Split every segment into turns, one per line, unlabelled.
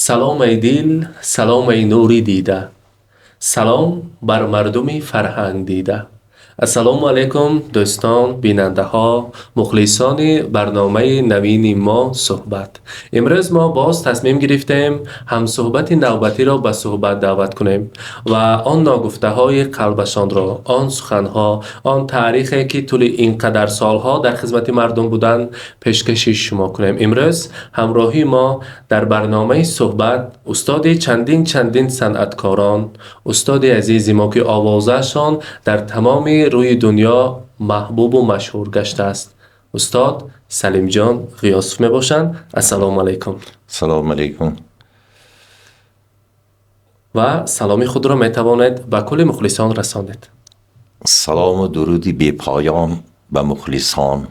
Салом, эй дил, салом, эй нури дида, салом бар мардуми фарҳанг дида. Ассалому алайкум, дӯстон, бинандаҳо, мухлисони барномаи навини мо «Суҳбат». Имрӯз мо боз тасмим гирифтем ҳамсуҳбати навбатиро ба суҳбат даъват кунем ва он ногуфтаҳои қалбашонро, он суханҳо, он таърихе, ки тӯли ин қадар солҳо дар хизмати мардум буданд, пешкаши шумо кунем. Имрӯз ҳамроҳи мо дар барномаи «Суҳбат» устоди чандин чандин санъаткорон, устоди азизи мо, ки овозаашон дар тамоми рӯи дунё маҳбубу машҳур гаштааст, устод Салимҷон Ғиёсов мебошанд. Ассалому алайкум.
Салому алайкум.
Ва саломи худро метавонед ба кулли мухлисон расонед.
Салому дуруди бепоён ба мухлисон,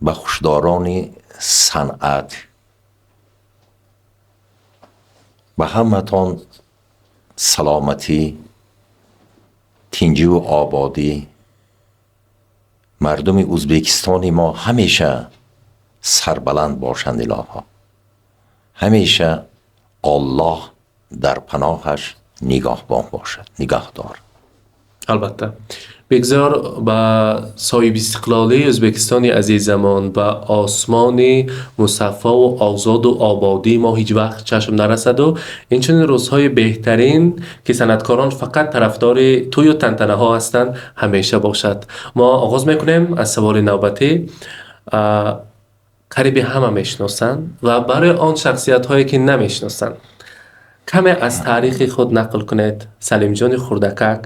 ба хушдорони санъат, ба ҳаматон саломатӣ, тинҷиву ободӣ. Мардуми Ӯзбекистони мо ҳамеша сарбаланд бошанд, илоҳо, ҳамеша Оллоҳ дар паноҳаш нигоҳбон бошад, нигаҳдор.
Албатта, бигзор ба соҳибистиқлолии Ӯзбекистони азизамон, ба осмони мусаффову озоду ободии мо ҳеҷ вақт чашм нарасаду инчунин рӯзҳои беҳтарин, ки санъаткорон фақат тарафдори тӯю тантанаҳо ҳастанд, ҳамеша бошад. Мо оғоз мекунем аз саволи навбатӣ. Қариби ҳама мешиносанд ва барои он шахсиятҳое, ки намешиносанд, каме аз таърихи худ нақл кунед. Салимҷони хурдакак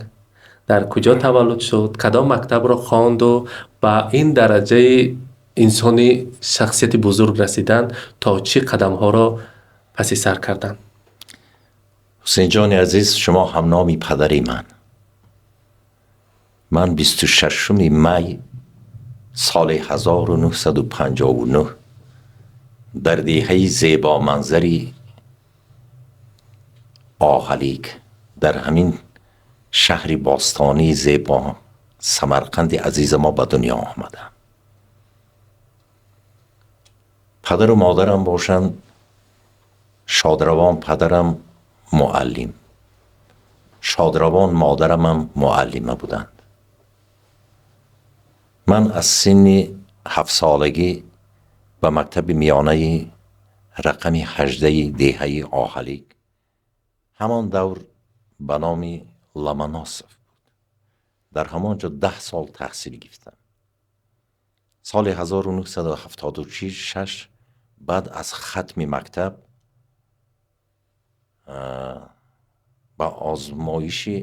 дар куҷо таваллуд шуд, кадом мактабро хонду ба ин дараҷаи инсони шахсияти бузург расидан то чӣ қадамҳоро паси сар карданд?
Ҳусейнҷони азиз, шумо ҳамноми падари ман. Ман 26-уми май соли 1959 дар деҳаи зебоманзари Оҳалик, дар ҳамин шаҳри бостонии зебо Самарқанди азиза мо ба дунё омадам. Падару модарам бошанд, шодравон падарам муаллим, шодравон модарамам муаллима буданд. Ман аз синни 7-солагӣ ба мактаби миёнаи рақами 18-и деҳаи Оҳалик, ҳамон давр ба номи Ломоносов буд, дар ҳамон ҷо 10 сол таҳсил гирифтам. Соли 1976 баъд аз хатми мактаб ба озмоиши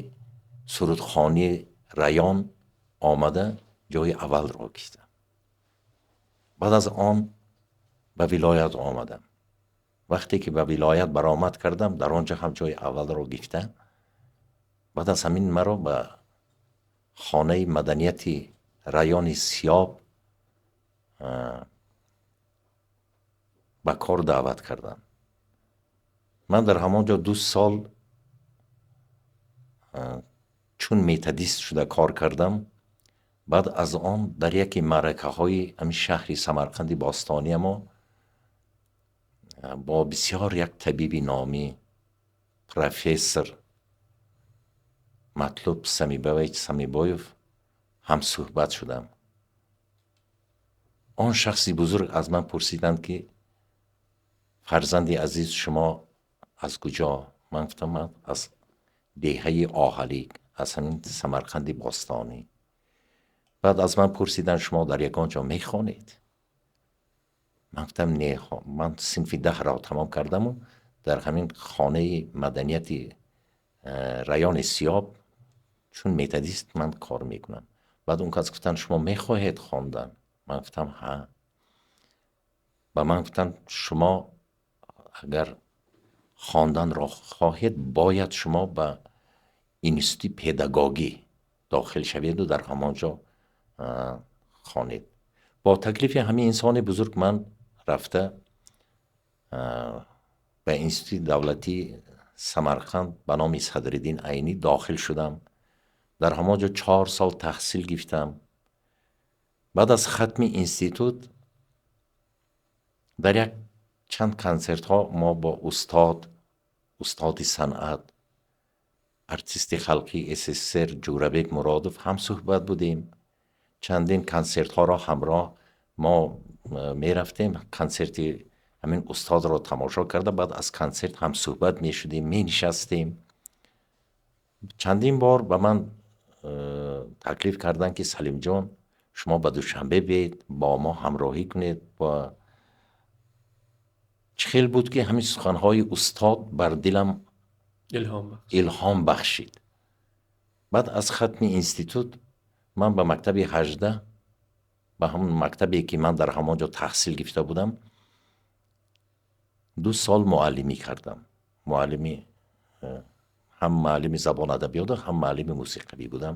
сурудхонии район омада, ҷои аввалро гирифтам. Баъд аз он ба вилоят омадам. Вақте ки ба вилоят баромад кардам, дар он ҷо ҳам ҷои аввалро гирифтам. Баъд аз ҳамин маро ба хонаи маданияти райони Сиёб ба кор даъват карданд. Ман дар ҳамон ҷо 2 сол чун методист шуда кор кардам. Баъд аз он дар яке маъракаҳои ҳамин шаҳри Самарқанди бостония мо бо бисёр як табиби номӣ, профессор Матлуб Самибович Самибоев ҳамсӯҳбат шудам. Он шахси бузург аз ман пурсиданд, ки фарзанди азиз, шумо аз куҷо? Ман гуфтам, ман аз деҳаи Оҳалик, аз ҳамин Самарқанди бостонӣ. Баъд аз ман пурсиданд, шумо дар ягон ҷо мехонед? Ман гуфтам, не, ман синфи 10-ро тамом кардаму дар ҳамин хонаи маданияти райони Сиёб чун методист ман кор мекунам. Баъд он кас гуфтанд, шумо мехоҳед хондан? Ман гуфтам, ҳа. Ба ман гуфтанд, шумо агар хонданро хоҳед, бояд шумо ба институти педагогӣ дохил шаведу дар ҳамон ҷо хонед. Бо таклифи ҳамин инсони бузург ман рафта ба институти давлатии Самарқанд ба номи Садриддин Айнӣ дохил шудам. Дар ҳамон ҷо 4 сол таҳсил гирифтам. Баъд аз хатми институт дар як Чанд консертҳо мо бо устод, устоди санъат, артисти халқии СССР Ҷӯрабек Муродов ҳам суҳбат будем. Чандин консертҳоро ҳамроҳ мо мерафтем, консерти ҳамин устодро тамошо карда, баъд аз консерт ҳам суҳбат мешудем, менишастем. Чандин бор ба ман таклиф карданд, ки Салимҷон, шумо ба Душанбе биед, бо мо ҳамроҳӣ кунед. Ва чӣ хел буд, ки ҳамин суханҳои устод бар дилам илҳом бахшид. Баъд аз хатми институт ман ба мактаби 18, ба ҳамон мактабе, ки ман дар ҳамон ҷо таҳсил гирифта будам, 2 сол муаллимӣ кардам. Муаллими ҳам муаллими забон адабиёту, ҳам муаллими мусиқавӣ будам.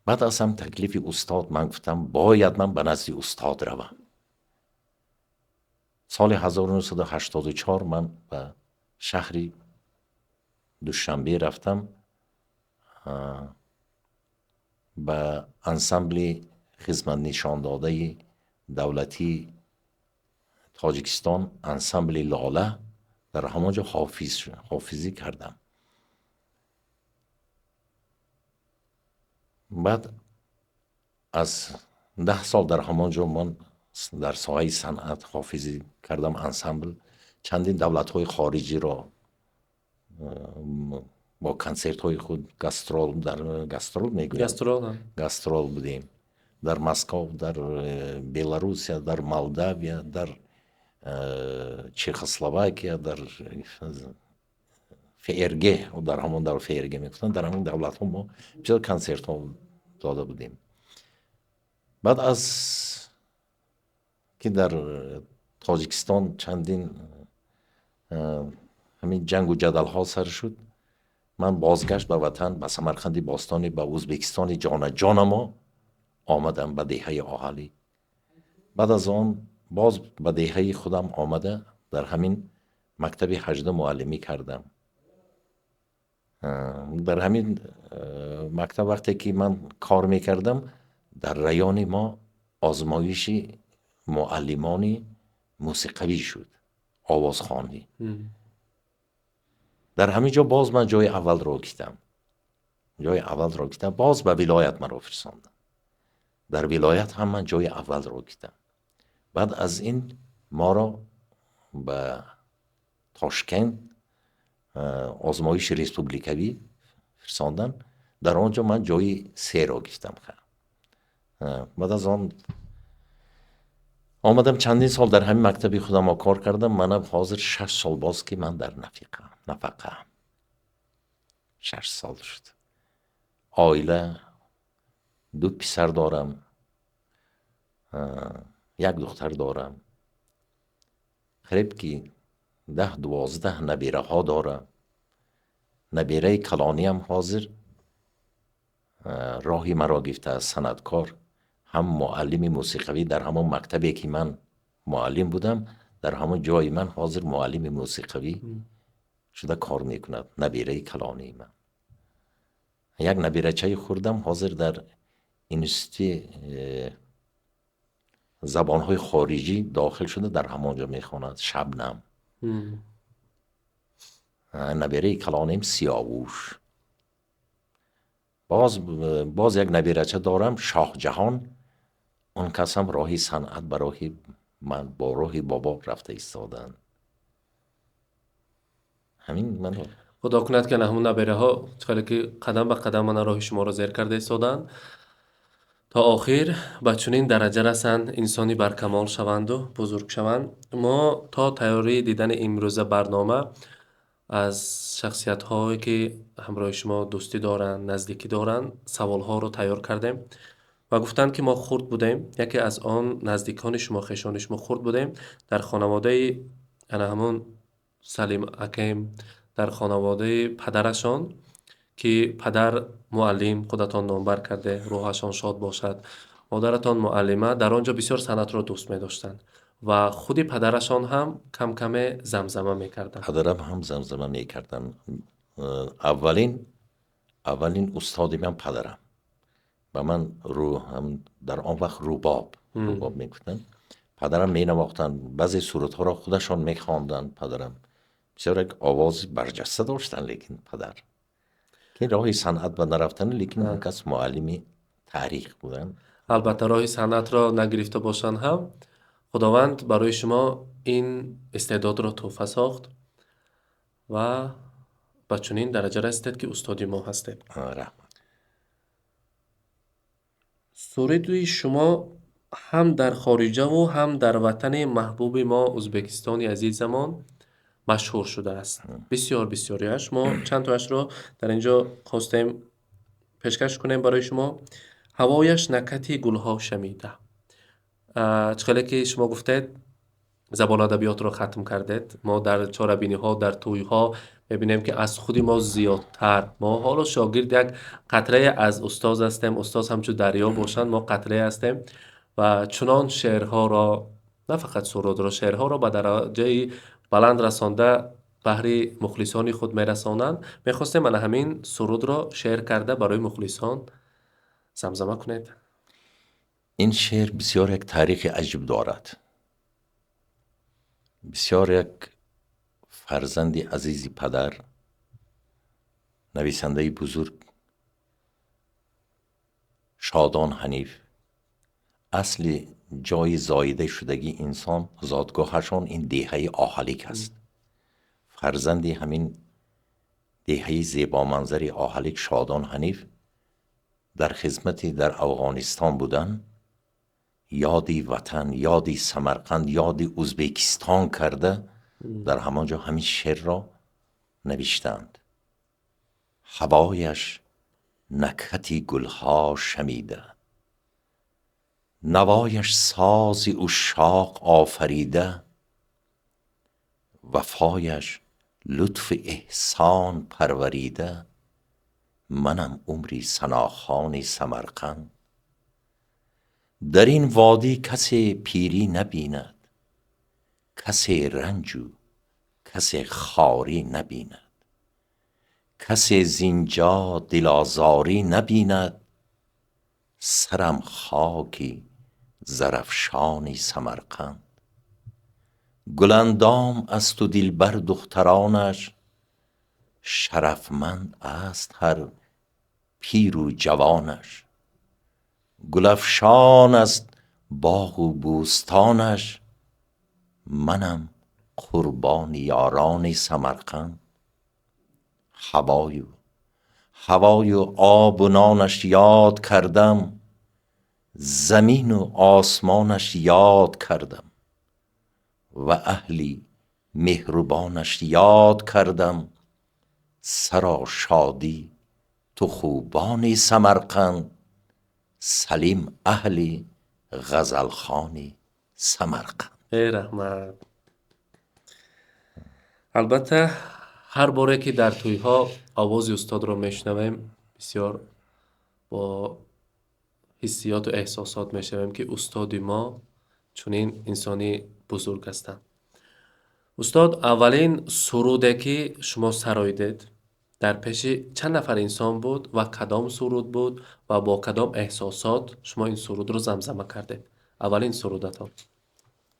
Баъд аз ҳам таклифи устод ман гуфтам, бояд ман ба назди устод равам. Соли 1984 ман ба шаҳри Душанбе рафтам, ба ансамбли хизматнишондодаи давлатии Тоҷикистон, ансамбли Лола, дар ҳамон ҷо ҳофизӣ кардам. Баъд аз 10 сол дар ҳамон ҷо ман дар соҳаи санъат ҳофизӣ кардам, ансамбл чандин давлатҳои хориҷиро бо консертҳои худ гастрол, дар гастрол мегӯям, гастрол будем дар Москов, дар Беларусия, дар Молдавия, дар Чехословакия, дар ФРГ, дар ҳамон дар ФРГ мегуфтанд, дар ҳамон давлатҳо мо бисёр консертҳо дода будем. Баъд аз ки дар Тоҷикистон чандин ҳамин ҷангу ҷадалҳо сар шуд, ман бозгашт ба ватан, ба Самарқанди бостонӣ, ба Ӯзбекистони ҷонаҷонамо омадам, ба деҳаи Оҳалӣ. Баъд аз он боз ба деҳаи худам омада, дар ҳамин мактаби 18 муаллимӣ кардам. Дар ҳамин мактаб вақте ки ман кор мекардам, дар райони мо озмоиши муаллимони мусиқавӣ шуд, овозхонӣ. Дар ҳамин ҷо боз ман ҷои аввалро гирифтам. Ҷои аввалро гирифтам, боз ба вилоят маро фирсондам. Дар вилоят ҳам ман ҷои аввалро гирифтам. Баъд аз ин моро ба Тошкент озмоиши республикавӣ фирсонданд. Дар он ҷо ман ҷои серо гирифтам. Баъд аз он омадам, чандин сол дар ҳамин мактаби худамо кор кардам. Манам ҳозир 6 сол боз, ки ман дар нафақаам. 6 сол шуд. Оила, 2 писар дорам, як духтар дорам, қариб ки 10-12 набираҳо дорам. Набираи калониам ҳозир роҳи маро гирифтааст, санъаткор, ҳам муаллими мусиқавӣ дар ҳамон мактабе, ки ман муаллим будам, дар ҳамон ҷои ман ҳозир муаллими мусиқавӣ шуда кор мекунад. Набираи калонии ман. Як набирачаи хурдам ҳозир дар институти забонҳои хориҷӣ дохил шуда, дар ҳамон ҷо мехонад, Шабнам. Набираи калоним Сиёвуш. Боз як набирача дорам, Шоҳҷаҳон. Он кас ҳам роҳи санъат ба роҳи ман, бо роҳи бобо рафта истоданд. Ҳамин ман.
Худо кунад, ки ҳамун набираҳо хеле ки қадам ба қадам мана роҳи шуморо зер карда истоданд, то охир ба чунин дараҷа расанд, инсони баркамол шаванду бузург шаванд. Мо то тайёрии дидани имрӯза барнома аз шахсиятҳое, ки ҳамроҳи шумо дӯстӣ доранд, наздикӣ доранд, саволҳоро тайёр кардем ва гуфтанд, ки мо хурд будем, яке аз он наздикони шумо, хешони шумо, хурд будем, дар хонаводаи ана ҳамун Салим акем, дар хонаводаи падарашон, ки падар муаллим, худатон номбар карде, рӯҳашон шод бошад, модаратон муаллима, дар он ҷо бисёр санъатро дӯст медоштанд ва худи падарашон ҳам кам-каме замзама мекарданд.
Падарам ҳам замзама мекарданд. Аввалин устоди ман падарам ба ман дар он вақт рубоб, рубоб мегуфтанд. Падарам менавохтанд, баъзе сурудҳоро худашон мехонданд. Падарам бисёр як овози барҷаста доштанд, лекин падар ки роҳи санъат ба нарафтанд, лекин он кас муаллими таърих буданд.
Албатта, роҳи санъатро нагирифта бошанд ҳам, Худованд барои шумо ин истеъдодро тӯҳфа сохт ва ба чунин дараҷа расидед, ки устоди мо ҳастед.
Раҳмат.
Суруди шумо ҳам дар хориҷаву ҳам дар ватани маҳбуби мо, Ӯзбекистони азизамон, машҳур шудааст. Бисёр бисёриаш. Мо чанд тоашро дар ин ҷо хостем пешкаш кунем барои шумо. Ҳавояш накҳати гулҳо шамида. Чӣ хеле ки шумо гуфтед, забон адабиётро хатм кардед. Мо дар чорабиниҳо, дар тӯйҳо мебинем, ки аз худи мо зиёдтар. Мо ҳоло шогирд як қатрае аз устоз ҳастем. Устоз ҳамчун дарё бошанд, мо қатрае ҳастем ва чунон шеърҳоро, на фақат сурудро, шеърҳоро ба дараҷаи баланд расонда баҳри мухлисони худ мерасонанд. Мехостем ана ҳамин сурудро шеър карда барои мухлисон замзама кунед.
Ин шеър бисёр як таърихи аҷиб дорад. Бисёр як фарзанди азизи падар, нависандаи бузург Шодон Ҳаниф, асли ҷои зоида шудагии инсон, зодгоҳашон ин деҳаи Оҳалик аст. Фарзанди ҳамин деҳаи зебоманзари Оҳалик Шодон Ҳаниф дар хизмати дар Афғонистон будан, ёди ватан, ёди Самарқанд, ёди Ӯзбекистон карда, дар ҳамон ҷо ҳамин шеърро навиштанд. Ҳавояш накҳати гулҳо шамида, навояш сози ушшоқ офарида, вафояш лутфу эҳсон парварида, манам умри санохони Самарқанд. Дар ин водӣ касе пирӣ набинад, касе ранҷу касе хорӣ набинад, касе зинҷо дилозорӣ набинад, сарам хоки Зарафшони Самарқанд. Гуландом асту дилбар духтаронаш, шарафманд аст ҳар пиру ҷавонаш, гулафшон аст боғу бӯстонаш, манам қурбони ёрони Самарқанд. Ҳавою обу нонаш ёд кардам, замину осмонаш ёд кардам ва аҳли меҳрубонаш ёд кардам, саро шодӣ ту хубони Самарқанд, Салим аҳли ғазалхони Самарқанд.
Эй раҳмат. Албатта, ҳар боре ки дар тӯйҳо овози устодро мешунавем, бисёр бо ҳиссиёту эҳсосот мешавем, ки устоди мо чунин инсони бузург ҳастанд. Устод, аввалин суруде ки шумо сароидед, дар пеши чанд нафар инсон буд ва кадом суруд буд ва бо кадом эҳсосот шумо ин сурудро замзама кардед? Аввалин сурудатон.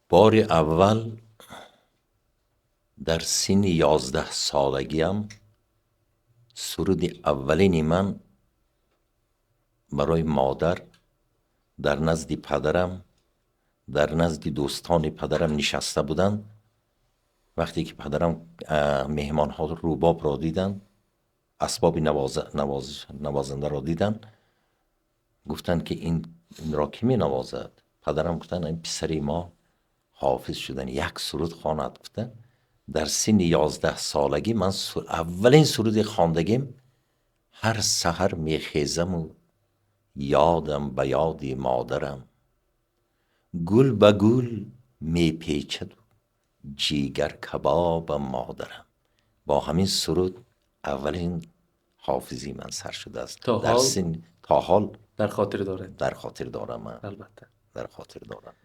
Бори аввал дар синни 11 солагиам суруди аввалини ман барои модар дар назди падарам, дар назди дӯстони падарам нишаста буданд. Вақте ки падарам меҳмонҳо рубобро диданд, асбоби навозандаро диданд, гуфтанд, ки инро кӣ менавозад? Падарам гуфтанд, ин писари мо ҳофиз шудан, як суруд хонад, гуфта. Дар синни 11 солагӣ ман аввалин суруде хондагим: «Ҳар саҳар мехезаму ёдам ба ёди модарам, гул ба гул мепечаду ҷигар кабобам модарам». Бо ҳамин суруд аввалин ҳофизии ман сар шудааст. Дар син то ҳол
дар хотир доред.
Дар хотир дорам.
Албатта.
Дар хотир дорам.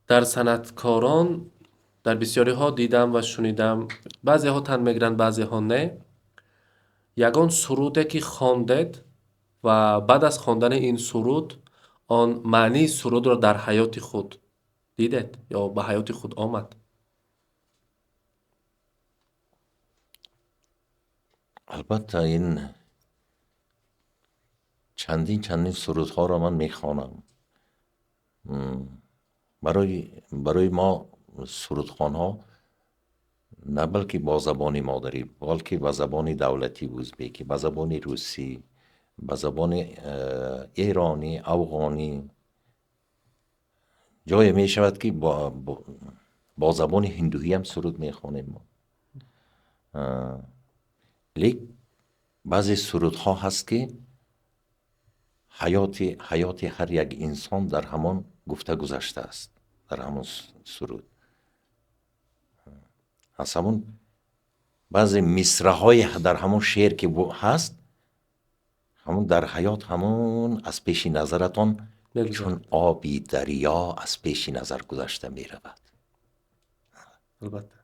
Дар санъаткорон дар бисёриҳо дидам ва шунидам, баъзеҳо тан мегиранд, баъзеҳо не. Ягон суруде ки хондед ва баъд аз хондани ин суруд Он маънии сурудро дар ҳаёти худ дидед ё ба ҳаёти худ омад?
Албатта, ин чандин сурудҳоро ман мехонам. Барои мо сурудхонҳо на балки бо забони модарӣ, балки ба забони давлатии узбекӣ, ба забони русӣ, ба забони эронӣ, афғонӣ, ҷое мешавад ки бо забони ҳиндуҳӣ ҳам суруд мехонем мо. Лек баъзе сурудҳо ҳаст ки ҳаёти ҳар як инсон дар ҳамон гуфта гузаштааст, дар ҳамон суруд. Аз ҳамон баъзе мисраҳое дар ҳамон шеър ки ҳаст, ҳамон дар ҳаёт ҳамон аз пеши назаратон чун оби дарё аз пеши назар гузашта меравад.
Албатта.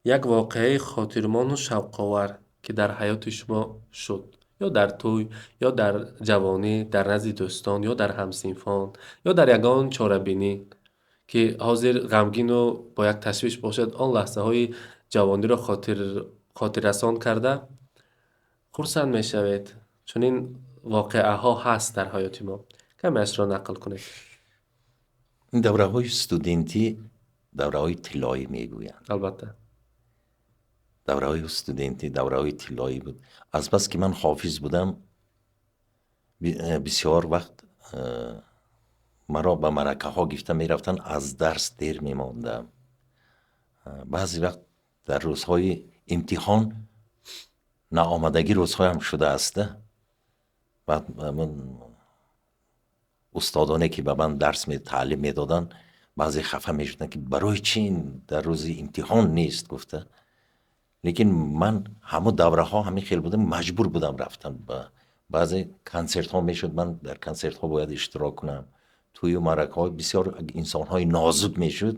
Як воқеаи хотирмону шавқовар ки дар ҳаёти шумо шуд, ё дар тӯй, ё дар ҷавонӣ, дар назди дӯстон, ё дар ҳамсинфон, ё дар ягон чорабинӣ ки ҳозир ғамгину бо як ташвиш бошад, он лаҳзаҳои ҷавониро хотиррасон карда хурсанд мешавед. Чунин воқеаҳо ҳаст дар ҳаёти мо. Камеашро нақл кунед.
Ин давраҳои студентӣ давраҳои тиллоӣ мегӯянд.
Албатта.
Давраҳои студентӣ давраҳои тиллоӣ буд. Азбаски ман ҳофиз будам, бисёр вақт маро ба маъракаҳо гирифта мерафтанд, аз дарс дер мемондам. Баъзе вақт дар рӯзҳои имтиҳон наомадагӣ рӯзҳоям шудааст. Баъд устодоне ки ба ман дарс таълим медоданд, баъзе хафа мешуданд ки барои чӣ ин дар рӯзи имтиҳон нест гуфта. Лекин ман ҳамон давраҳо ҳамин хел будам, маҷбур будам рафтан. Баъзе консертҳо мешуд, ман дар консертҳо бояд иштирок кунам. Тӯю маъракаҳо бисёр инсонҳои нозук мешуд,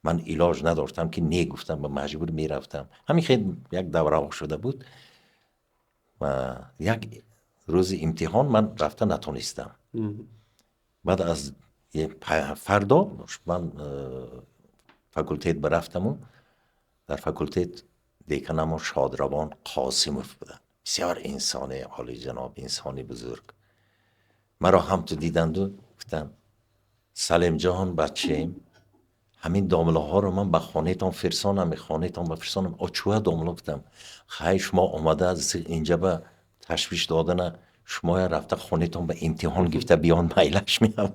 ман илоҷ надоштам ки не гуфтам ва маҷбур мерафтам. Ҳамин хел як давраҳо шуда буд ва як рӯзи имтиҳон ман рафта натонистам. Баъд аз фардо ман факултет барафтаму дар факултет деканамо Шодравон Қосимов буданд. Бисёр инсони олиҷаноб, инсони бузург. Маро ҳам ту диданду гуфтанд: Салимҷон, бачаем, ҳамин домлаҳоро ман ба хонаетон фирсонам, хонаетон ба фирсонам. О, чуа домла? Гуфтам: хай, шумо омада инҷа ба ташвиш додана, шумоя рафта хонаетон ба имтиҳон гирифта биён, майлаш меам.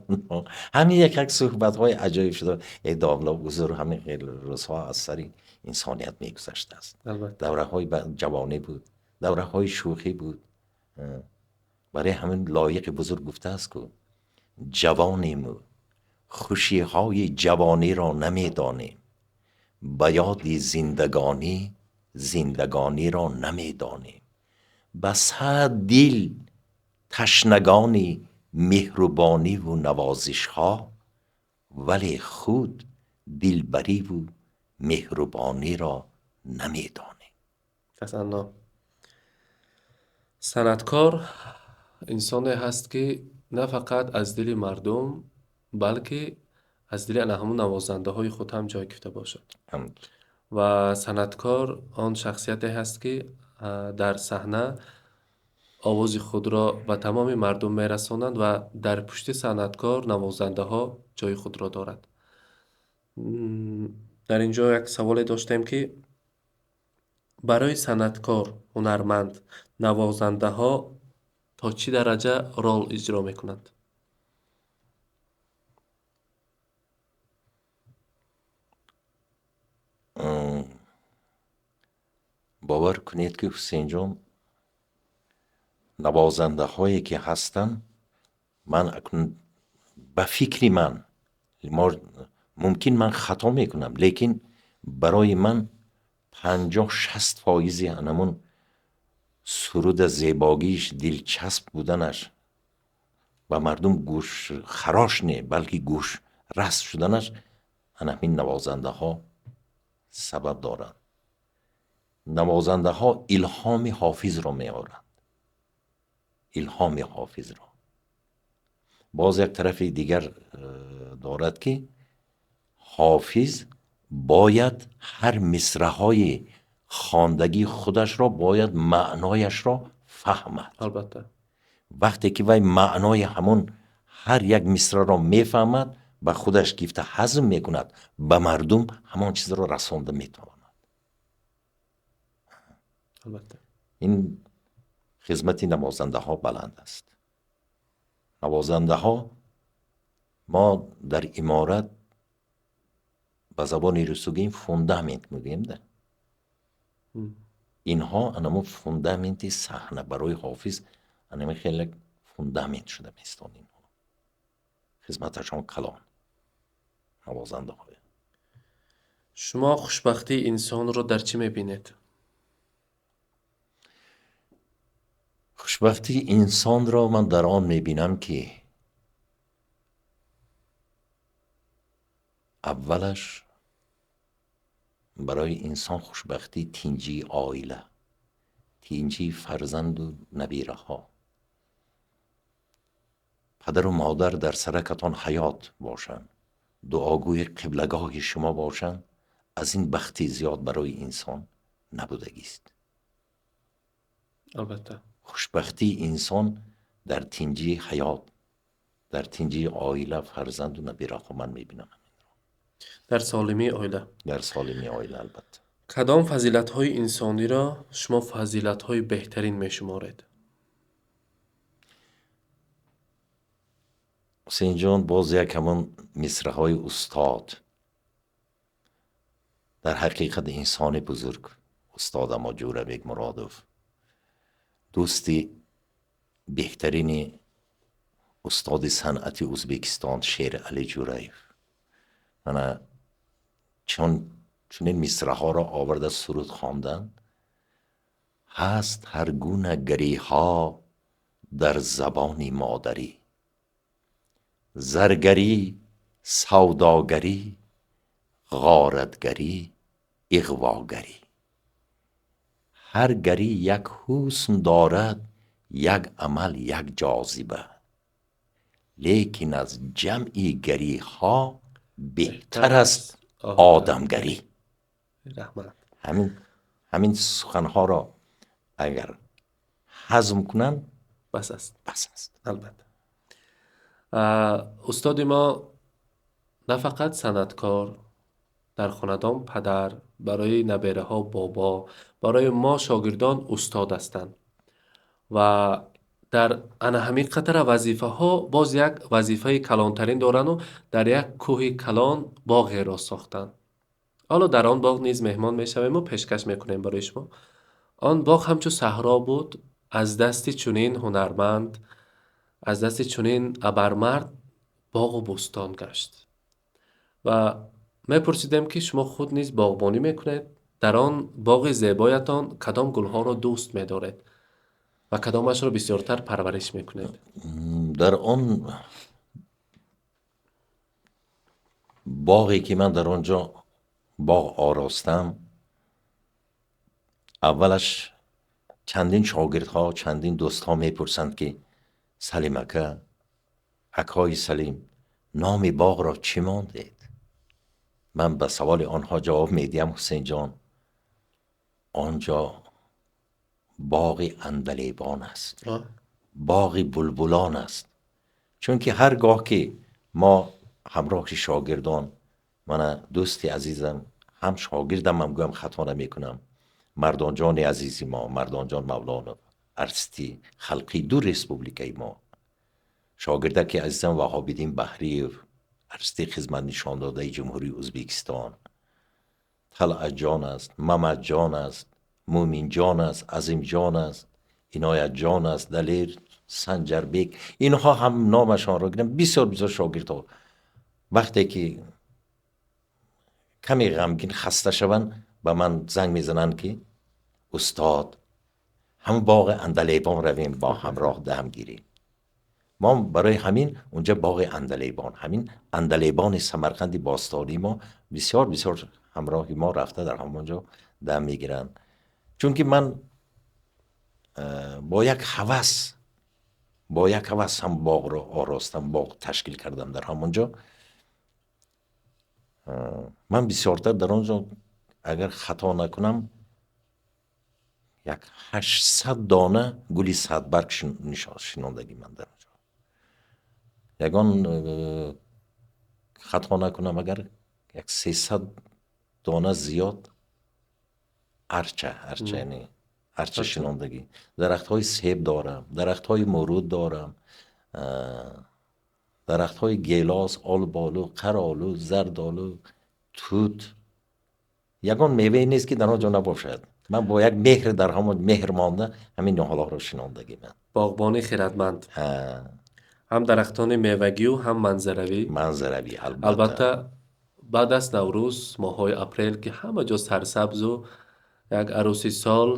Ҳамин як як суҳбатҳои аҷоиб шуда. Э, домла, узр, ҳамин хел рӯзҳо аз сари инсоният мегузаштааст. Давраҳои ҷавонӣ буд, давраҳои шӯхӣ буд. Барои ҳамин Лоиқи бузург гуфтааст ку: ҷавонему хушиҳои ҷавониро намедонем, ба ёди зиндагонӣ зиндагониро намедонем, ба сад дил ташнагони меҳрубониву навозишҳо, вале худ дилбариву меҳрубониро намедонем.
Тасанно. Санъаткор инсоне ҳаст ки на фақат аз дили мардум, балки аз дили ана ҳамун навозандаҳои худ ҳам ҷой гирифта бошад. Ва санъаткор он шахсияте ҳаст ки дар саҳна овози худро ба тамоми мардум мерасонанд ва дар пушти санъаткор навозандаҳо ҷои худро дорад. Дар ин ҷо як саволе доштем ки барои санъаткор, ҳунарманд навозандаҳо то чӣ дараҷа рол иҷро мекунанд?
Бовар кунед ки, Ҳусейнҷон, навозандаҳое ки ҳастанд, ман акнун ба фикри ман, мумкин ман хато мекунам, лекин барои ман 50-60 фоизи анамун суруда зебогиш, дилчасп буданаш, ба мардум гӯш харош не, балки гӯш раст шуданаш ана ҳамин навозандаҳо сабаб доранд. Навозандаҳо илҳоми ҳофизро меоранд, илҳоми ҳофизро. Боз як тарафи дигар дорад, ки ҳофиз бояд ҳар мисраҳои хондагии худашро бояд маънояшро фаҳмад.
Албатта.
Вақте ки вай маънои ҳамон ҳар як мисраро мефаҳмад, ба худаш гифта ҳазм мекунад, ба мардум ҳамон чизро расонда метавонад.
Албатта.
Ин хизмати навозандаҳо баланд аст. Навозандаҳо мо дар иморат ба забони русӣ гӯем, фундамент мегӯем да. Инҳо анамо фундаменти саҳна барои ҳофиз, анами хеле фундамент шуда меистод. Инҳо хизматашон калон, навозандаҳо.
Шумо хушбахтии инсонро дар чӣ мебинед?
Хушбахтии инсонро ман дар он мебинам, ки аввалаш барои инсон хушбахтӣ тинҷии оила, тинҷии фарзанду набираҳо, падару модар дар саракатон ҳаёт бошанд, дуогӯи қиблагоҳи шумо бошанд, аз ин бахти зиёд барои инсон набудагист.
Албатта.
Хушбахтии инсон дар тинҷии ҳаёт, дар тинҷии оила, фарзанду набираҳо ман мебинам.
Дар солимии оила.
Дар солимии оила, албатта.
Кадом фазилатҳои инсониро шумо фазилатҳои беҳтарин мешуморед?
Ҳусейнҷон, боз як ҳамон мисраҳои устод. Дар ҳақиқат инсони бузург, устодамо Ҷӯрабек Муродов, дӯсти беҳтарини устоди санъати Ӯзбекистон Шерали Ҷӯраев. Мана чунин мисраҳоро оварда суруд хондан, ҳаст ҳар гуна гариҳо дар забони модарӣ, заргарӣ, савдогарӣ, ғоратгарӣ, иғвогарӣ. Ҳар гарӣ як ҳусн дорад, як амал, як ҷозиба, лекин аз ҷамъи гариҳо беҳтар аст одамгарӣ.
Раҳмат.
Ҳамин суханҳоро агар ҳазм кунанд,
бас аст.
Бас аст.
Албатта. Устоди мо на фақат санъаткор, дар хонадон падар, барои набераҳо бобо, барои мо шогирдон устод ҳастанд ва дар ана ҳамин қатара вазифаҳо боз як вазифаи калонтарин дорану дар як кӯҳи калон боғеро сохтанд. Ҳоло дар он боғ низ меҳмон мешавему пешкаш мекунем барои шумо. Он боғ ҳамчу саҳро буд, аз дасти чунин ҳунарманд, аз дасти чунин абармард боғу бӯстон гашт. Ва мепурсидем, ки шумо худ низ боғбонӣ мекунед, дар он боғи зебоятон кадом гулҳоро дӯст медоред ва кадомашро бисёртар парвариш мекунед?
Дар он боғе ки ман дар он ҷо боғ оростам, аввалаш чандин шогирдҳо, чандин дӯстҳо мепурсанд, ки Салим ака, акои Салим, номи боғро чӣ мондед? Ман ба саволи онҳо ҷавоб медиҳам: Ҳусейнҷон, он ҷо боғи андалебон аст, боғи булбулон аст. Чунки ҳар гоҳ ки мо ҳамроҳи шогирдон, мана дӯсти азизам, ҳам шогирдам ҳам гӯям хато намекунам, Мардонҷони азизи мо, Мардонҷон Мавлонов, артисти халқи ду республикаи мо, шогирдаки азизам Ваҳобиддин Баҳриев, артисти хизматнишондодаи Ҷумҳурии Ӯзбекистон, Талъатҷон аст, Мамадҷон аст, Мӯминҷон аст, Азимҷон аст, Иноятҷон аст, Далер, Санҷарбек, инҳо ҳам номашонро гирам, бисёр бисёр шогирдҳо вақте ки каме ғамгин, хаста шаванд, ба ман занг мезананд, ки устод, ҳам боғи андалебон равем, бо ҳамроҳ дам гирем. Мо барои ҳамин унҷа боғи андалебон, ҳамин андалебони Самарқанди бостонии мо бисёр бисёр ҳамроҳи мо рафта дар ҳамон ҷо дам мегиранд. Чунки ман бо як ҳавас Бо як ҳавас ҳам боғро оростам, боғ ташкил кардам дар ҳамон ҷо. Ман бисёртар дар он ҷо, агар хато накунам, як 800 дона гули садбарг шинондагӣ ман дар он ҷо. Ягон хато накунам, агар як 300 дона зиёд арча, арча, яъне арча шинондагӣ. Дарахтҳои себ дорам, дарахтҳои муруд дорам, дарахтҳои гелос, олболу, қаролу, зардолу, тут. Ягон мевае нест, ки дар он ҷо набошад. Ман бо як меҳр, дар ҳамон меҳр монда, ҳамин ниҳолҳоро шинондагӣ ман.
Боғбони хиратманд, ҳам дарахтони мевагию, ҳам манзаравӣ.
Манзаравӣ, албатта.
Албатта, баъд аз Наврӯз, моҳҳои апрел, ки ҳама ҷо сарсабзу як арӯси сол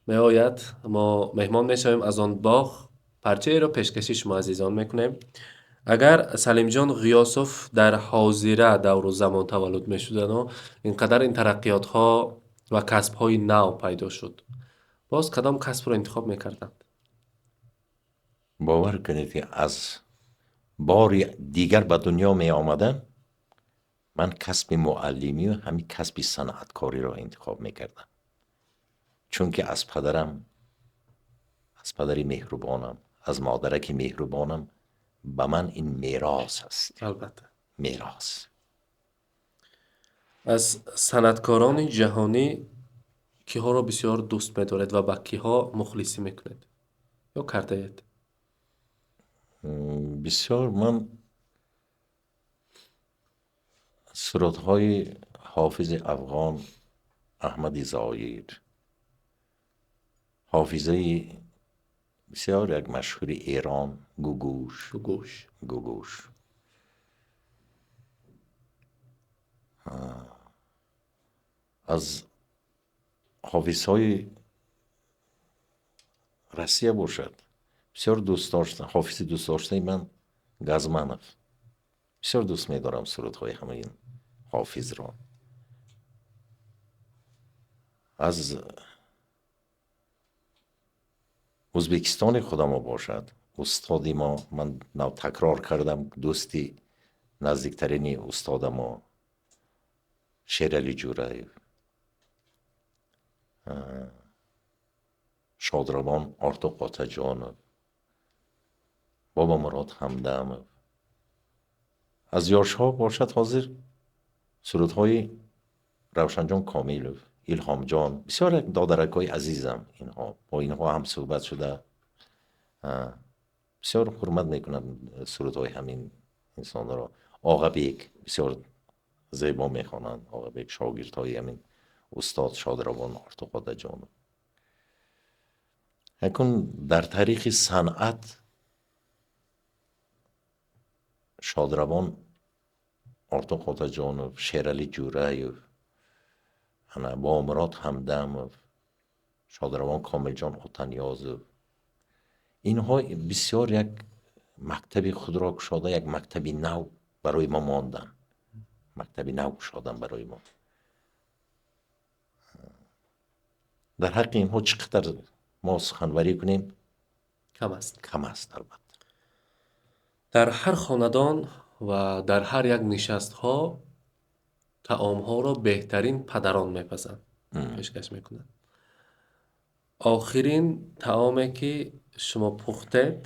меояд, мо меҳмон мешавем аз он боғ, парчаеро пешкаши шумо азизон мекунем. Агар Салимҷон Ғиёсов дар ҳозира давру замон таваллуд мешудану ин қадар ин тараққиётҳо ва касбҳои нав пайдо шуд, боз кадом касбро интихоб мекарданд?
Бовар кунед, ки аз бори дигар ба дунё меомадам, ман касби муаллимию ҳамин касби санъаткориро интихоб мекардам, чунки аз падарам, аз падари меҳрубонам, аз модараки меҳрубонам ба ман ин мерос аст.
Албатта.
Мерос.
Аз санъаткорони ҷаҳонӣ киҳоро бисёр дӯст медоред ва ба киҳо мухлисӣ мекунед ё кардаед?
Бисёр ман сурудҳои Ҳофизи афғон Аҳмади Зоир, ҳофизаи бисёр як машҳури Эрон, Гугуш.
Гугуш.
Гугуш. Аз ҳофизҳои Россия бошад, бисёр дӯст доштам, ҳофизи дӯстдоштаи ман Газманов. Бисёр дӯст медорам сурудҳои ҳамаи ҳофизро. Аз Ӯзбекистони худамо бошад, устоди мо, ман нав такрор кардам, дӯсти наздиктарини устодамо Шерали Ҷӯраев, шодравон Ортуқ Отаҷонов, Бобомурод Ҳамдамов. Аз ёшҳо бошад, ҳозир сурудҳои Равшанҷон Комилов, Илҳомҷон, бисёр як додаракҳои азизам инҳо, бо инҳо ҳам суҳбат шуда, бисёр ҳурмат мекунам сурудҳои ҳамин инсонро. Оғабек бисёр зебо мехонанд, Оғабек шогирдҳои ҳамин устод шодравон Ортуқ Отаҷонов. Акун дар таърихи санъат шодравон Ортуқ Отаҷонов, Шерали Ҷӯраев, ана Бобомурод Ҳамдамов, шодравон Комилҷон Отаниёзов, инҳо бисёр як мактаби худро кушода, як мактаби нав барои мо монданд, мактаби нав кушодан барои мо. Дар ҳаққи инҳо чӣ қадар мо суханварӣ кунем,
кам аст.
Кам аст, албатта.
Дар ҳар хонадон ва дар ҳар як нишастҳо таомҳоро беҳтарин падарон мепазанд, пешкаш мекунанд. Охирин таоме, ки шумо пухтед,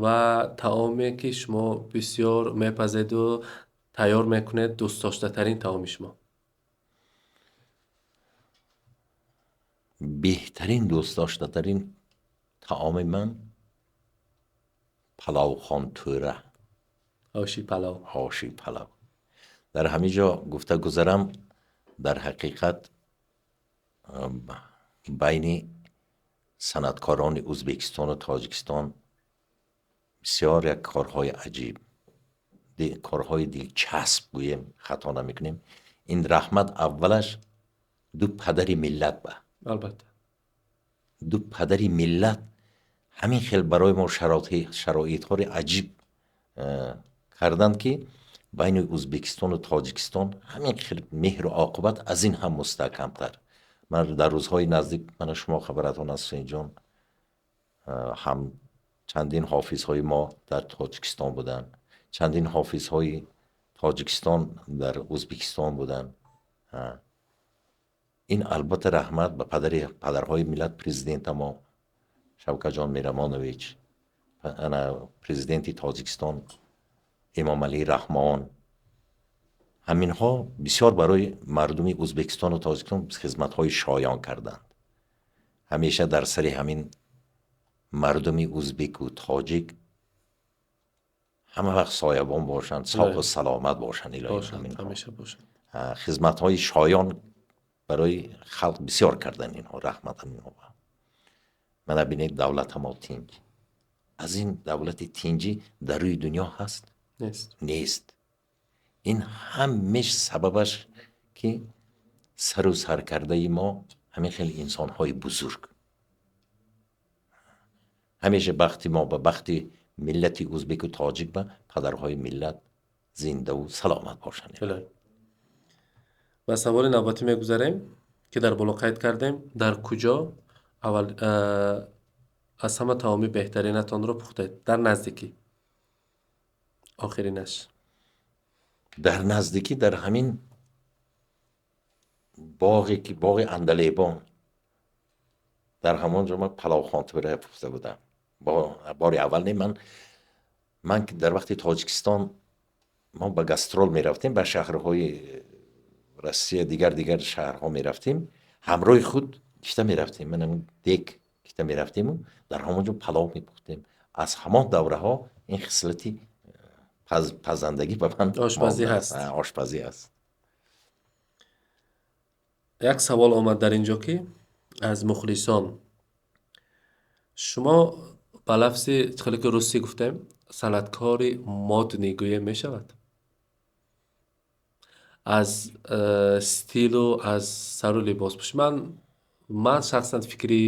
ва таоме, ки шумо бисёр мепазеду тайёр мекунед, дӯстдоштатарин таоми шумо?
Беҳтарин дӯстдоштатарин таоми ман палавхонтӯра.
Оши палав.
Оши палав. Дар ҳамин ҷо гуфта гузарам, дар ҳақиқат байни санъаткорони Ӯзбекистону Тоҷикистон бисёр як корҳои аҷиб, корҳои дилчасб гӯем, хато намекунем. Ин раҳмат аввалаш ду падари миллат ба.
Албатта.
Ду падари миллат ҳамин хел барои мо шароитҳои аҷиб карданд, ки байни Ӯзбекистону Тоҷикистон ҳамин хел меҳру оқибат аз ин ҳам мустаҳкамтар. Ман дар рӯзҳои наздик, мана шумо хабаратон аст, Ҳусейнҷон, ҳам Чандин ҳофизҳои мо дар Тоҷикистон буданд, чандин ҳофизҳои Тоҷикистон дар Ӯзбекистон буданд. Ин албатта раҳмат ба падарҳои миллат, президента мо Шавкатҷон Мирамонович, ана президенти Тоҷикистон Эмомалӣ Раҳмон. Ҳаминҳо бисёр барои мардуми Ӯзбекистону Тоҷикистон хизматҳои шоён карданд. Ҳамеша дар сари ҳамин мардуми ӯзбеку тоҷик ҳама вақт соябон бошанд, соғу саломат бошанд. Илоҳи
ҳамеша бошанд.
Хизматҳои шоён барои халқ бисёр карданд инҳо, раҳмат ҳаминҳо. Мана бинед, давлатамо тинҷ. Аз ин давлати тинҷӣ дар рӯи дунё ҳаст? Нест. Ин ҳамеш сабабаш ки сару саркардаи мо ҳамин хел инсонҳои бузург. Ҳамеша бахти мо ба бахти миллати ӯзбеку тоҷик ба падарҳои миллат зиндаву саломат бошанд.
Ба саволи навбатӣ мегузарем, ки дар боло қайд кардем. Дар куҷо аввал аз ҳама таоми беҳтаринатонро пухтед? Дар наздикӣ. Охиринаш.
Дар наздикӣ, дар ҳамин боғе ки боғи Андалебон, дар ҳамон ҷо ман паловхонтӯра пухта будам. Бори аввал не, ман ки дар вақти Тоҷикистон мо ба гастрол мерафтем, ба шаҳрҳои Россия, дигар дигар шаҳрҳо мерафтем, ҳамроҳи худ кишта мерафтем, манам дек кишта мерафтему дар ҳамон ҷо палов мепухтем. Аз ҳамон давраҳо ин хислати пазандагӣ ба ман
ошпазӣ ҳаст.
Ошпазӣ аст.
Як савол омад дар ин ҷо, ки аз мухлисон: шумо ба лафзи хеле ки русӣ гуфтем, санъаткори модный гӯем мешавад? Аз стилу аз сару либоспӯшӣ ман шахсан фикри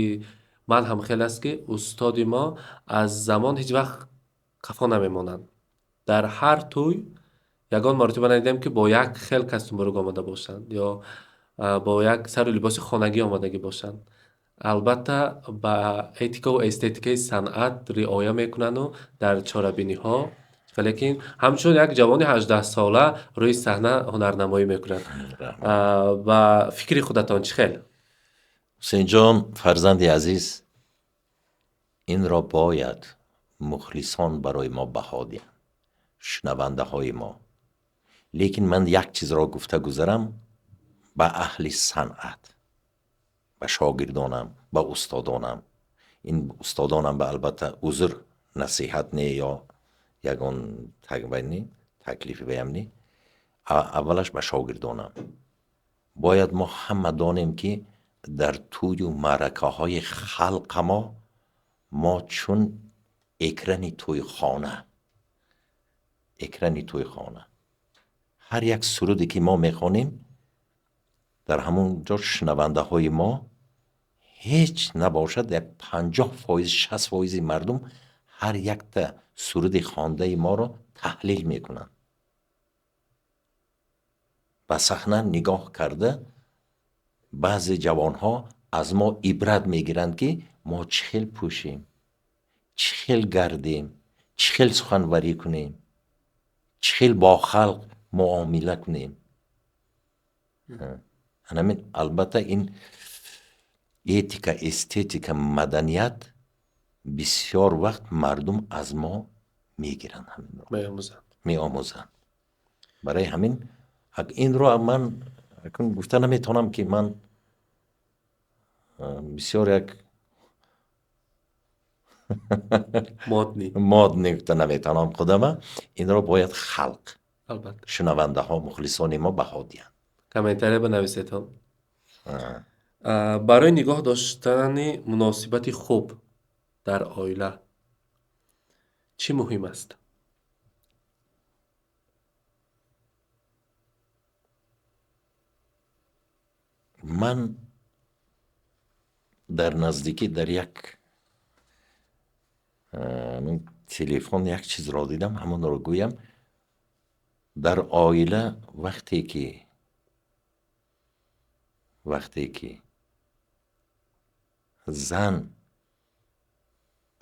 ман ҳам хел аст, ки устоди мо аз замон ҳеҷ вақт қафо намемонанд. Дар ҳар тӯй ягон маротиба надидем, ки бо як хел костюмбурук омада бошанд ё бо як сару либоси хонагӣ омадагӣ бошанд. Албатта, ба этикаву эстетикаи санъат риоя мекунанду дар чорабиниҳо, лекин ҳамчун як ҷавони 18-сола рӯи саҳна ҳунарнамоӣ мекунанд. Ба фикри худатон чӣ хел?
Ҳусейнҷон, фарзанди азиз, инро бояд мухлисон барои мо баҳо диҳанд, шунавандаҳои мо. Лекин ман як чизро гуфта гузарам ба аҳли санъат, ба шогирдонам, ба устодонам. Ин устодонам ба албатта узр, насиҳат не ё ягон не, таклифи баям не. Аввалаш ба шогирдонам. Бояд мо ҳама донем, ки дар тӯю маъракаҳои халқамо мо чун экрани тӯйхона, экрани тӯйхона, ҳар як суруде ки мо мехонем, дар ҳамон ҷо шунавандаҳои мо ҳеҷ набошад як 50%, 60%-и мардум ҳар якта суруди хондаи моро таҳлил мекунанд. Ба саҳна нигоҳ карда баъзе ҷавонҳо аз мо ибрат мегиранд, ки мо чӣ хел пӯшем, чӣ хел гардем, чӣ хел суханварӣ кунем, чӣ хел бо халқ муомила кунем. Анамин албатта ин этика, эстетика, маданият бисёр вақт мардум аз мо мегиранд, ҳаминро меомӯзанд. Барои ҳамин инро ман гуфта наметавонам, ки ман бисёр як модный гуфта наметавонам худама. Инро бояд халқ, шунавандаҳо, мухлисони мо баҳо диҳанд.
Комментария банависедон. Барои нигоҳ доштани муносибати хуб дар оила чӣ муҳим аст?
Ман дар наздикӣ дар як телефон як чизро дидам, ҳамонро гӯям. Дар оила вақте ки зан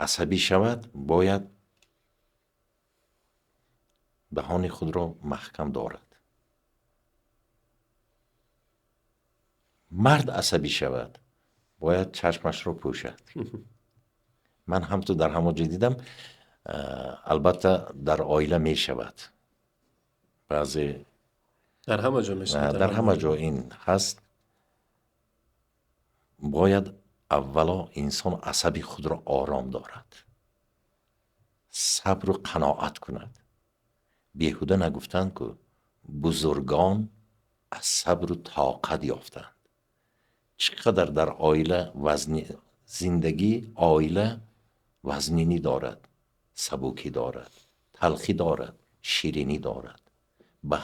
Асабӣ шавад, бояд даҳони худро маҳкам дорад. Мард асабӣ шавад, бояд чашмашро пӯшад. Ман ҳам ту дар ҳамон ҷо дидам, албатта дар оила мешавад. Баъзе
дар ҳама ҷо мешавад.
Дар ҳама ҷо ин ҳаст. Бояд аввало инсон асаби худро ором дорад, сабру қаноат кунад. Беҳуда нагуфтанд, ку бузургон аз сабру тоқат ёфтанд. Чӣ қадар дар оила вазни зиндагӣ, оила вазнинӣ дорад, сабукӣ дорад, талхӣ дорад, ширинӣ дорад. Ба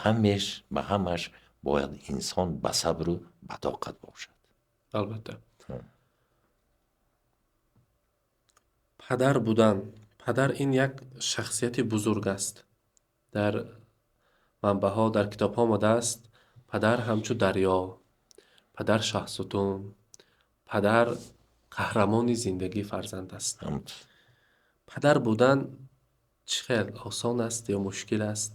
ҳамаш бояд инсон ба сабру ба тоқат бошад.
Албатта. Падар будан. Падар ин як шахсияти бузург аст. Дар манбаъҳо, дар китобҳо омадааст, падар ҳамчу дарё, падар шаҳсутун, падар қаҳрамони зиндагии фарзанд аст. Падар будан чӣ хел осон аст ё мушкил аст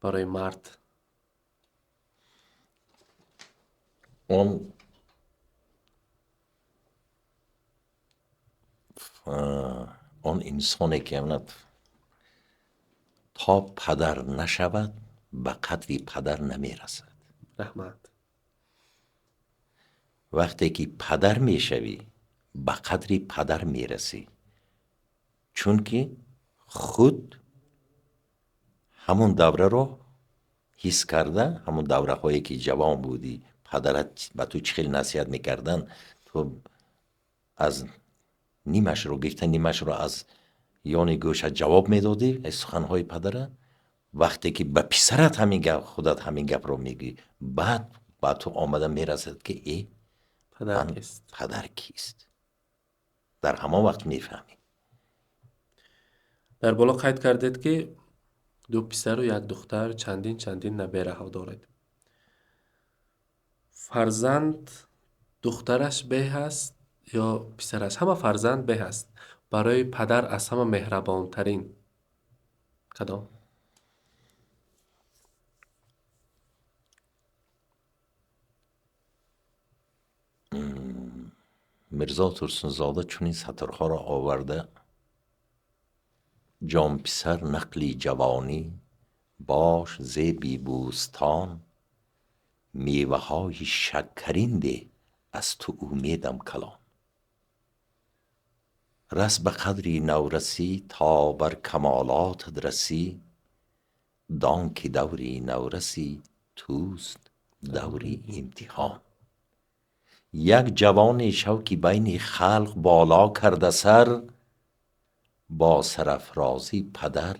барои мард?
Он инсоне ки то падар нашавад, ба қадри падар намерасад.
Раҳмат.
Вақте ки падар мешавӣ, ба қадри падар мерасӣ. Чунки худ ҳамон давраро ҳис карда, ҳамон давраҳое ки ҷавон будӣ, падарат ба ту чӣ хел насиҳат мекарданд, ту аз нимашро гирифта, нимашро аз ёни гӯшат ҷавоб медодӣ аз суханҳои падара. Вақте ки ба писарат ҳамин гап, худат ҳамин гапро мегӯӣ, баъд ба ту омада мерасад ки
падар
ман
кист?
Падар кист? Дар ҳамон вақт мефаҳмӣ.
Дар боло қайд кардед, ки ду писару як духтар, чандин чандин набераҳо доред. Фарзанд духтараш беҳ аст ё писараш? Ҳама фарзанд беҳ аст. Барои падар аз ҳама меҳрабонтарин кадом?
Мирзо Турсунзода чунин сатрҳоро оварда: ҷонписар нақли ҷавонӣ, бош зеби бӯстон, меваҳои шакарин деҳ, аз ту умедам калон. Рас ба қадри наврасӣ, то бар камолотат расӣ, дон ки даври наврасӣ туст даври имтиҳон. Як ҷавоне шав, ки байни халқ боло карда сар, бо сарафрозӣ падар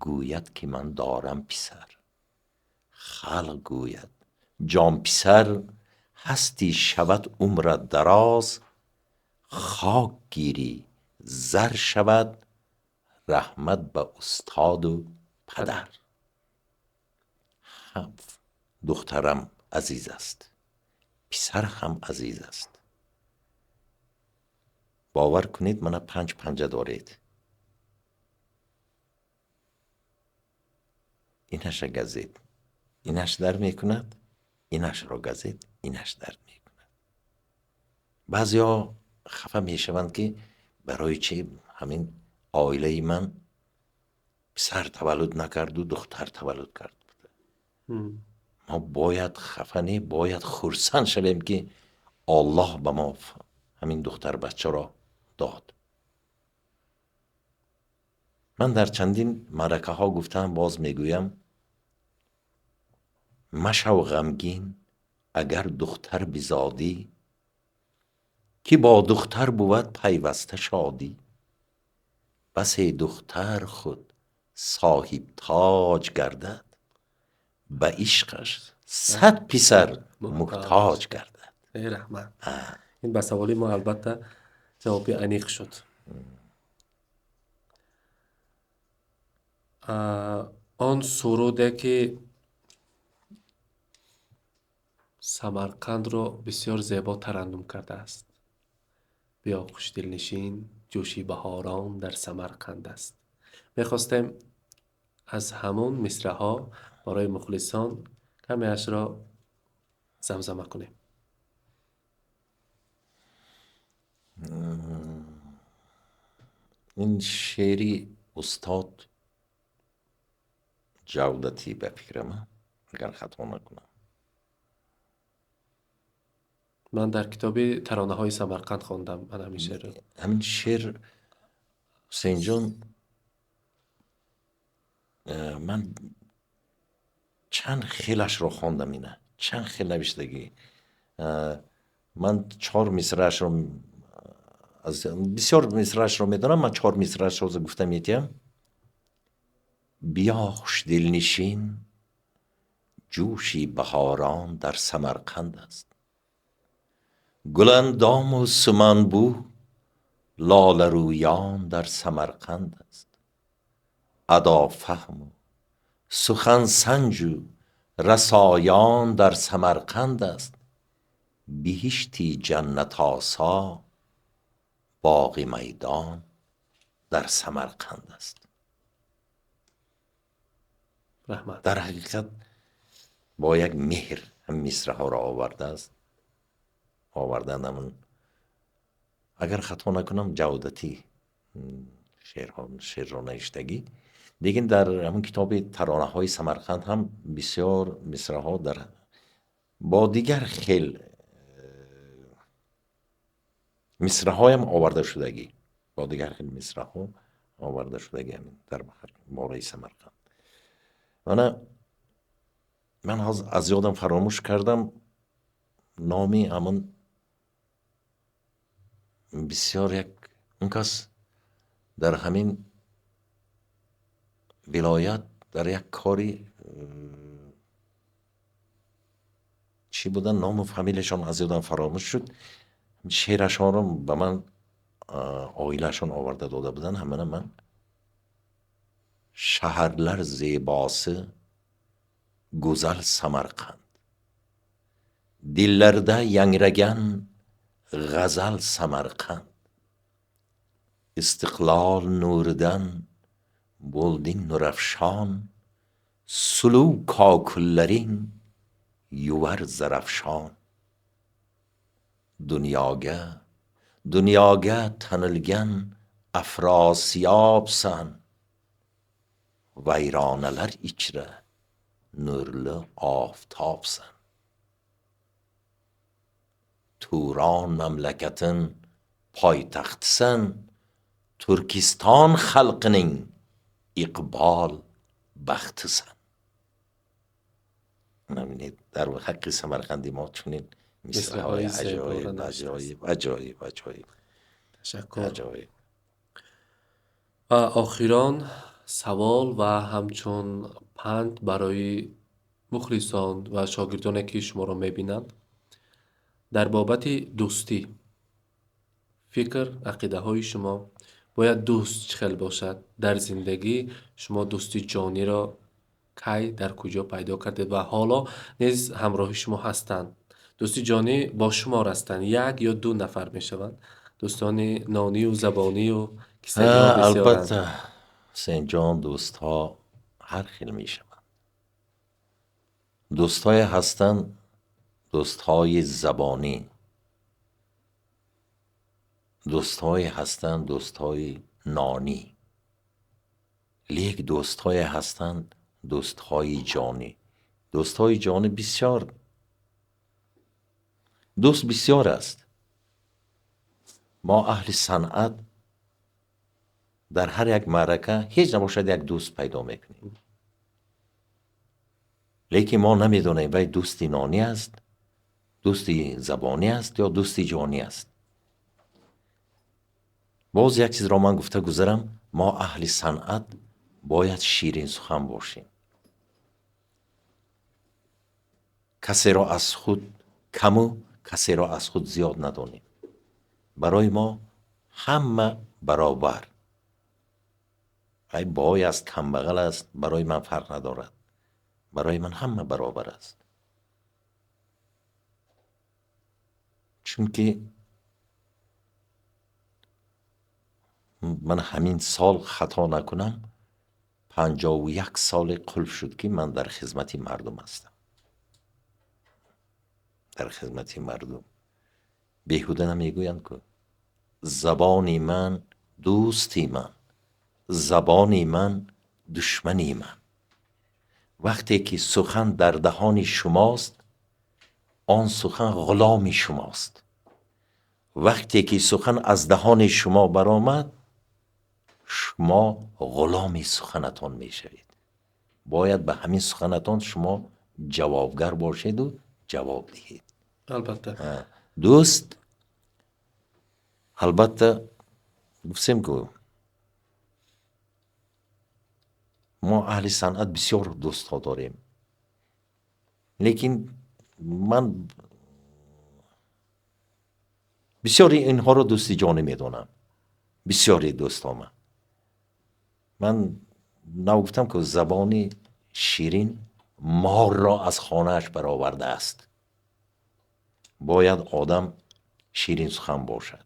гӯяд, ки ман дорам писар. Халқ гӯяд: ҷонписар, ҳастӣ шавад умрат дароз, хок гирӣ зар шавад, раҳмат ба устоду падар. Духтарам азиз аст, писар ҳам азиз аст. Бовар кунед, мана 5 панҷа доред. Инаша газед, инаш дар мекунад, инашро газед, инаш дард мекунад. Баъзеҳо хафа мешаванд, ки барои чи ҳамин оилаи ман писар таваллуд накарду духтар таваллуд кард. Мо бояд хафа не, бояд хурсанд шавем, ки Аллоҳ ба мо ҳамин духтарбачаро дод. Ман дар чандин маъракаҳо гуфтаам, боз мегӯям: машав ғамгин, агар духтар бизодӣ, ки бо духтар бувад пайваста шодӣ. Басе духтар худ соҳибтоҷ гардад, ба ишқаш 100 писар муҳтоҷ гардад.
Эй раҳмат. Ин ба саволи мо албатта ҷавоби аниқ шуд. Он суруде ки Самарқандро бисёр зебо тараннум кардааст. Биё хушдилнишин, ҷӯши баҳорон дар Самарқанд аст. Мехостем аз ҳамон мисраҳо барои мухлисон камеашро замзама кунем.
Ин шеъри устод Ҷавдатӣ ба фикрам, агар хато накунам.
Ман дар китоби таронаҳои Самарқанд хондам ман ҳамин шеърро.
Ҳамин шеър, Ҳусейнҷон, ман чанд хелашро хондам, ина чанд хел навиштагӣ. Ман чор мисраашро, бисёр мисраашро медонам, ман чор мисраашро гуфта метиҳам. Биё хушдилнишин, ҷӯши баҳорон дар Самарқанд аст. Гуландому суманбӯ, лоларӯён дар Самарқанд аст. Адофаҳму сухансанҷу расоён дар Самарқанд аст. Биҳишти ҷаннатосо, боғи майдон дар Самарқанд аст.
Раҳмат.
Дар ҳақиқат бо як меҳр ҳам мисраҳоро овардааст. Овардан ҳамун, агар хато накунам, Ҷавдатӣ шеърро навиштагӣ. Лекин дар ҳамун китоби таронаҳои Самарқанд ҳам бисёр мисраҳо дар бо дигар хел мисраҳоям оварда шудагӣ, бо дигар хел мисраҳо оварда шудагӣ ҳамин дар бораи Самарқанд. Мана ман ҳозир аз ёдам фаромӯш кардам номи ҳамун бисёр як он кас дар ҳамин вилоят дар як кори чӣ будан, ному фамилияшон аз ёдам фаромӯш шуд. Шеърашонро ба ман оилаашон оварда дода буданд. Ҳамана ман шаҳарлар зебоси гузал Самарқанд, дилларда yangragan ғазал Самарқанд, истиқлол нуридан bo'lding nurafshon, suluv kokullaring yuvar Zarafshon. Dunyoga, dunyoga tanilgan Afrosiyobsan, vayronalar ichra nurli oftobsan. Turon mamlakatin poytaxtisan, Turkiston xalqining iqbol baxtisan. Дар ҳаққи Самарқанди мо чунин мисраҳои аҷоиб, аҷоиб, аҷоиб, аҷоиб.
Ташаккур.
Аҷоиб.
Ва охирон савол ва ҳамчун панд барои мухлисон ва шогирдоне, ки шуморо мебинанд, дар бобати дӯстӣ фикр, ақидаҳои шумо, бояд дӯст чӣ хел бошад дар зиндагӣ? Шумо дӯсти ҷониро кай, дар куҷо пайдо кардед ва ҳоло низ ҳамроҳи шумо ҳастанд? Дӯсти ҷонӣ бо шумо растанд, як ё ду нафар мешаванд? Дӯстони нонию забонию кисагиҳо бисёранд.
Албатта, Ҳусейнҷон, дӯстҳо ҳар хел мешаванд. Дӯстҳое ҳастанд дӯстҳои забонӣ, дӯстҳое ҳастанд дӯстҳои нонӣ, лек дӯстҳое ҳастанд дӯстҳои ҷонӣ. Дӯстҳои ҷонӣ бисёр, дӯст бисёр аст. Мо аҳли санъат дар ҳар як маърака ҳеҷ набошад як дӯст пайдо мекунем, лекин мо намедонем вай дӯсти нонӣ аст, дӯсти забонӣ аст ё дӯсти ҷонӣ аст. Боз як чизро ман гуфта гузарам: мо аҳли санъат бояд ширинсухан бошем. Касеро аз худ каму касеро аз худ зиёд надонем. Барои мо ҳама баробар. Вай бой аст, камбағал аст, барои ман фарқ надорад. Барои ман ҳама баробар аст. Чунки Ман ҳамин сол хато накунам, 51 соли қулф шуд, ки ман дар хизмати мардум ҳастам. Дар хизмати мардум. Беҳуда намегӯянд, ку забони ман дӯсти ман, забони ман душмани ман. Вақте ки сухан дар даҳони шумост, он сухан ғуломи шумост. Вақте ки сухан аз даҳони шумо баромад, шумо ғуломи суханатон мешавед. Бояд ба ҳамин суханатон шумо ҷавобгар бошеду ҷавоб диҳед.
Албатта.
Дӯст, албатта, гуфтем, ку мо аҳли санъат бисёр дӯстҳо дорем, лекин ман бисёри инҳоро дӯсти ҷонӣ медонам, бисёри дӯстома. Ман нав гуфтам, ку забони ширин морро аз хонааш баровардааст. Бояд одам ширинсухан бошад.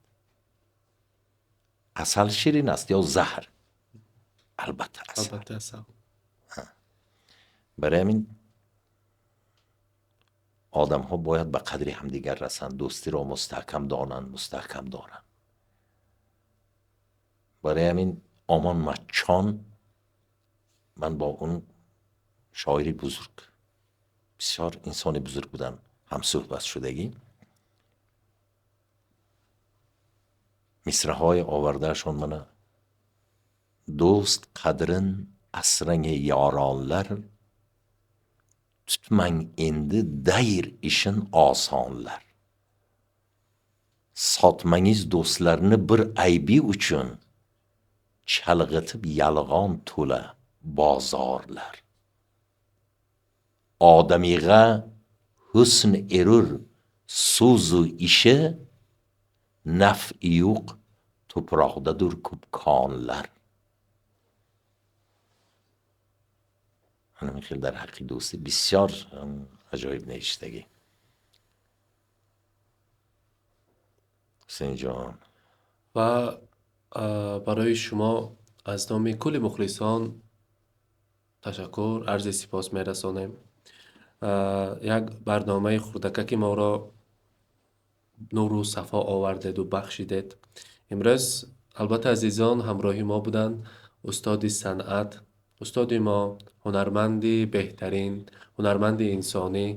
Асал ширин аст ё заҳр? Албатта, асал.
Албатта, асал.
Барои ҳамин одамҳо бояд ба қадри ҳамдигар расанд, дӯстиро мустаҳкам донанд, мустаҳкам доранд. Барои ҳамин Омон Маччон, ман бо он шоири бузург, бисёр инсони бузург будам, ҳамсӯҳбат шудагӣ, мисраҳои овардаашон мана: дӯст қадрин asrang yoronlar, tutmang endi dayr ishin osonlar. Sotmangiz do'stlarni bir aybi uchun, chalg'itib yalg'on to'la bozorlar. Odamig'a husn erur so'zu ishi, naf'i yo'q tuproqdadur ko'p konlar. Ҳамин хел дар ҳаққи дӯстӣ бисёр аҷоиб навиштагӣ. Ҳусейнҷон.
Ва барои шумо аз номи кулли мухлисон ташаккур, арзи сипос мерасонем. Як барномаи хурдака, ки моро нуру сафо овардеду бахшидед. Имрӯз, албатта, азизон, ҳамроҳи мо буданд устоди санъат, устоди мо, ҳунарманди беҳтарин, ҳунарманди инсонӣ,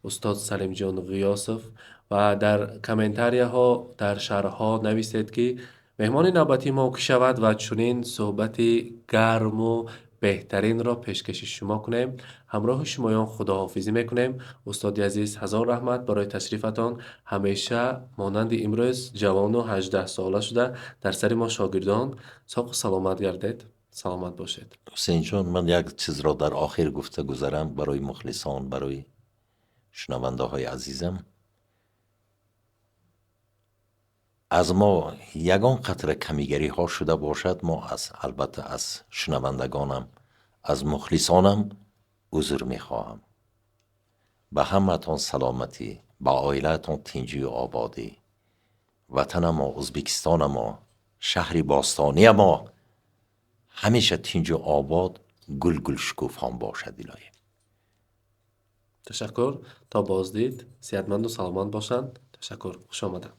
устод Салимҷон Ғиёсов. Ва дар комментарияҳо, дар шарҳҳо нависед, ки меҳмони навбатии мо кӣ шавад ва чунин суҳбати гарму беҳтаринро пешкаши шумо кунем. Ҳамроҳи шумоён худоҳофизӣ мекунем. Устоди азиз, ҳазор раҳмат барои ташрифатон. Ҳамеша монанди имрӯз ҷавону 18-сола шуда дар сари мо шогирдон соқу саломат гардед, саломат бошед.
Ҳусейнҷон, ман як чизро дар охир гуфта гузарам барои мухлисон, барои шунавандаҳои азизам. Аз мо ягон қатра камигариҳо шуда бошад, мо аз, албатта, аз шунавандагонам, аз мухлисонам узр мехоҳам. Ба ҳамаатон саломатӣ, ба оилаатон тинҷию ободӣ, ватанамо Ӯзбекистонамо, шаҳри бостониамо ҳамеша тинҷу обод, гулгул шукуфон бошад, илоҳӣ.
Ташаккур, то боздид, сеҳатманду саломат бошанд. Ташаккур, хуш омаданд.